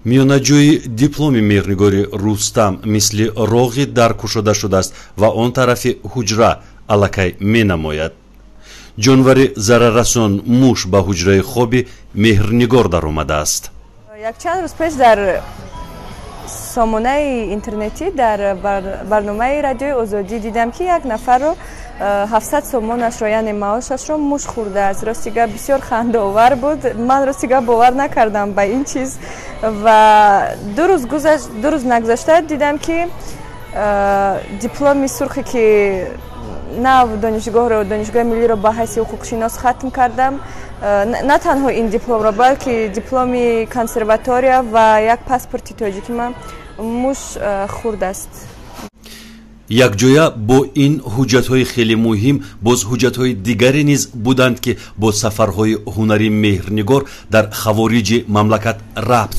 Миёнаҷӯи дипломи Меҳрнигори Рустам мисли роғи дар кушода шудааст ва он тарафи ҳуҷра аллакай менамояд. Ҷонвари зараррасон муш ба ҳуҷраи хоби Меҳрнигор даромадааст. Якчанд рӯз пеш дар сомонаи интернетӣ, дар барномаи Радиои Озодӣ дидам, ки як нафарро 700 сомонашро, яъне маошашро, муш хӯрдааст. Рости гап, бисёр хандаовар буд. Ман, рости гап, бовар накардам ба ин чиз. Ва 2 рӯз гузашт, 2 рӯз нагузашта дидам, ки дипломи сурхе, ки нав донишгоҳро, Донишгоҳи миллиро ба ҳайси ҳуқуқшинос хатм кардам, на танҳо ин дипломро, балки дипломи консерватория ва як паспорти тоҷикима муш хӯрдааст. Якҷоя бо ин ҳуҷҷатҳои хеле муҳим боз ҳуҷҷатҳои дигаре низ буданд, ки бо сафарҳои ҳунарии Меҳрнигор дар хавориҷи мамлакат рабт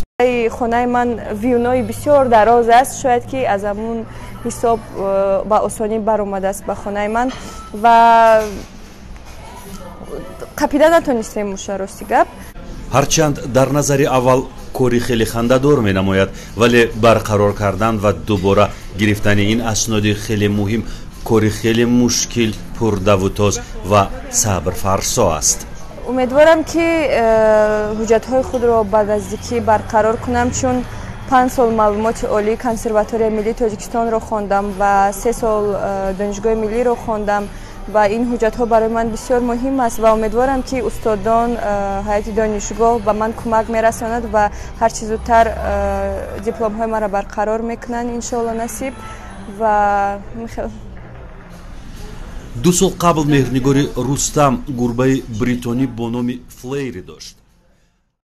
Хонаи ман виюнои бисёр дароз аст. Шояд ки аз ҳамун ҳисоб ба осонӣ баромадааст ба хонаи ман ва қапида натонистем муша, рости гап. Ҳарчанд дар назари аввал кори хеле хандадор менамояд, вале барқарор кардан ва дубора гирифтани ин асноди хеле муҳим кори хеле мушкил, пурдавутоз ва сабрфарсо аст. Умедворам, ки ҳуҷҷатҳои худро ба наздикӣ барқарор кунам, чун 5 сол маълумоти олии Консерваторияи миллии Тоҷикистонро хондам ва 3 сол Донишгоҳи миллиро хондам ва ин ҳуҷҷатҳо барои ман бисёр муҳим аст. Ва умедворам, ки устодон, ҳайати донишгоҳ ба ман кӯмак мерасонад ва ҳарчи зудтар дипломҳои маро барқарор мекунанд, иншоалло, насиб ва 2 сол қабл Меҳрнигори Рустам гурбаи бритонӣ бо номи Флейри дошт.